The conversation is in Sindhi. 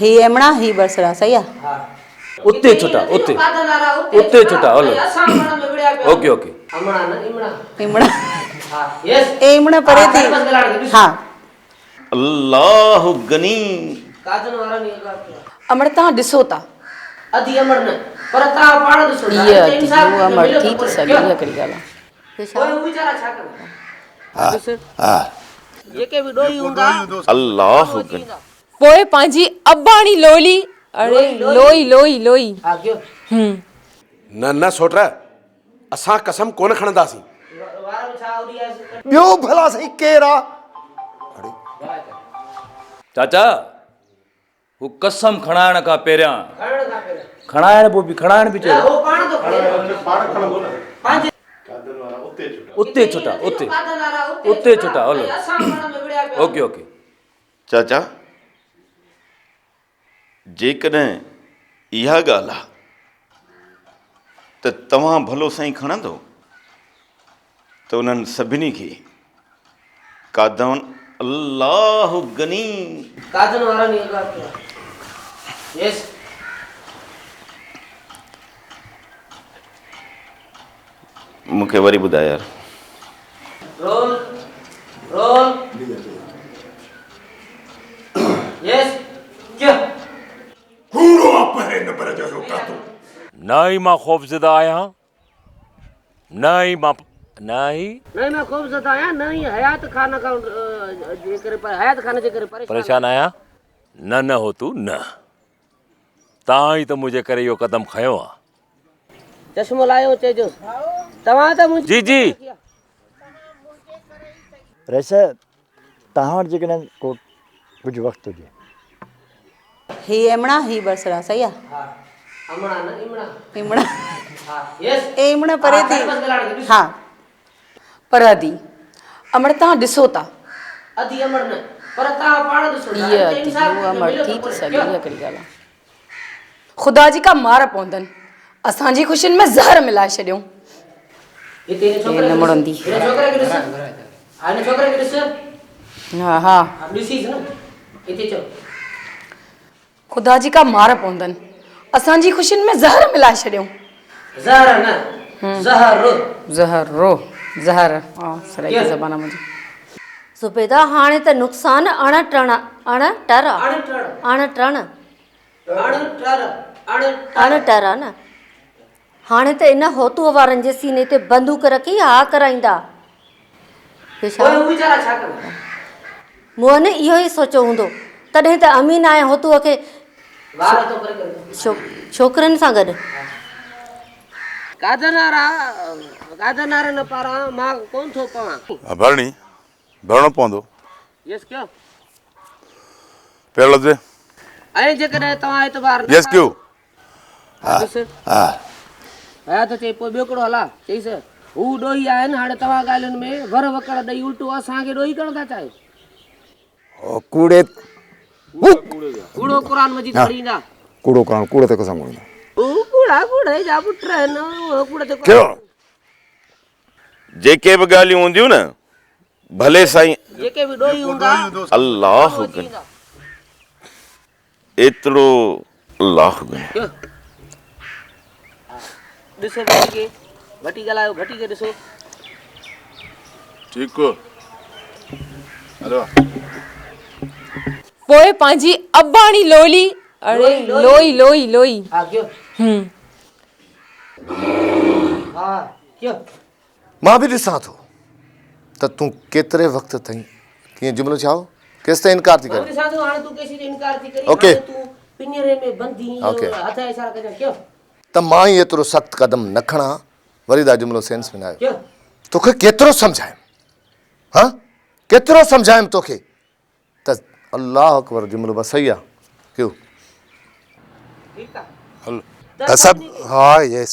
هي ايمڻا هي برسرا صحيح آ. اتي ڇٽا اتي اتي ڇٽا هلو اوڪي اوڪي. ايمڻا ايمڻا پري ٿي ها. الله غني. امڙ تان ڏسو ٿا. هيء ادي هو امڙ ٿي ٿي سگهي اها ڪهڙي ڳالهه آ. الله غني. پوء پنهنجي اباڻي لولي اڙي لوئي لوئي لوئي. نه نه سوٽ اسان قسم ڪونه کڻنداسين. ٻيو ڀلا سائين ڪير آ؟ اڙي. چاچا هو قسم کڻائڻ کان پهريان کڻائڻ پوء به کڻائڻ به چيو اتي ڇٽا اتي اتي ڇٽا هلو اوڪي اوڪي. چاچا جيڪڏهن اها ڳالهه آ ته توهان ڀلو سائين کڻندو ته انهن سڀني کي قادن الله غني. قادن وارن اهو ڳالهه ڪيو يس. مون کي وري ٻڌاء يار. رول رول يس ڪيو. ڪوڙو آ پهرين نمبر جو اهو ڪاتو. نه ئي مان خوفزده آهيان نه ئي مان نه ئي. نه ئي مان خوفزده آهيان نه ئي حيات خان کان جي ڪري حيات خان جي ڪري پريشان آهيان. نه نه هو تون نه. توهان ئي ته منهنجي ڪري اهو قدم کنيو آ. چشمو لاهيو چئجوس توهان ته منهنجي. جي جي. رئيس توهان وٽ جيڪڏهن ڪو ڪجهه وقت هجي. هي ايمڻا هي برسرا صحيح آ. ها امڻا نه ايمڻا. ايمڻا. ها يس. ايمڻا پري ٿي ها. پر ادي امڙ تان ڏسو ٿا. ادي امڙ نه پر تان پاڻ ڏسو ٿا. هيء ادي هو امڙ ٿي ٿي سگهي اها ڪهڙي ڳالهه آ. خدا جي ڪا مار پوندن. اسان جي خوشين ۾ زهر ملائي ڇڏيائون. هتي هن ڇوڪري نه مڙندي. هن ڇوڪري کي ڏس. ها هن ڇوڪري کي ڏس. ها ها. ڏسيس نه هتي چئو. خدا جي ڪا مار پوندن. اسان جي خوشين ۾ زهر ملائي ڇڏيائون. زهر نه زهر. زهر رو زهر آ سرائيڪي زبان آ منهنجي. زبيده هاڻي ته نقصان اڻ ٽڻ اڻ ٽر آ اڻ ٽڻ اڻ ٽر آ نه هاڻي ته ان هوتوء وارن جي سيني تي بندوق رکي ها ڪرائيندا. مون اهو ئي سوچيو هوندو، تڏهن ته امين ۽ هوتوء کي ڇوڪرين سان گڏ. ڀرڻي، ڀرڻو پوندو. پهريون لفظ. يس ڪيو. ڏس حيات چئي پوء ٻيو ڪهڙو هلا؟ چئيس هو ڏوهي آهن هاڻي توهان ڳالهين ۾ ور وڪڙ ڏئي الٽو اسان کي ڏوهي ڪرڻ ٿا چاهيو. او ڪوڙي ڪوڙو قرآن مجيد کڻي ايندا. ڪوڙو قرآن ڪوڙ تي قسم کڻي ايندا. هو ڪوڙا ڪوڙي جا پٽ آهن اهي ڪوڙ تي ڪهڙو؟ جيڪي به ڳالهيون هونديون نه ڀلي سائين. جيڪي به ڏوهي هوندا الله ايترو الله غني. ڏسو ڀٽي کي ڀٽي ڳالهايو ڀٽي کي ڏسو. ٺيڪ هلو. پوء پنهنجي اباڻي لولي اڙي لوئي لوئي لوئي. ها ڪيو. هم. ها ڪيو. مان به ڏسان ٿو ته تون ڪيتري وقت تائين ڪيئن جملو ڇا هو ڪيستائين انڪار ٿي ڪرين. مان ڏسان ٿو هاڻي تون ڪيسين انڪار ٿي ڪرين اوڪي. هاڻي تون پڃري ۾ بند ٿي اوڪي. هٿ جا اشارا ڪجان ڪيو. ته مان ئي ايترو سخت قدم نه کڻان ها وري دا جملو سينس ۾ نه آيو. ڪيو. توکي ڪيترو سمجهايم ها ڪيترو سمجهايم توکي ته الله اڪبر جملو بس صحيح آ ڪيو. ٺيڪ آ. هل. ته سڀ ها يس.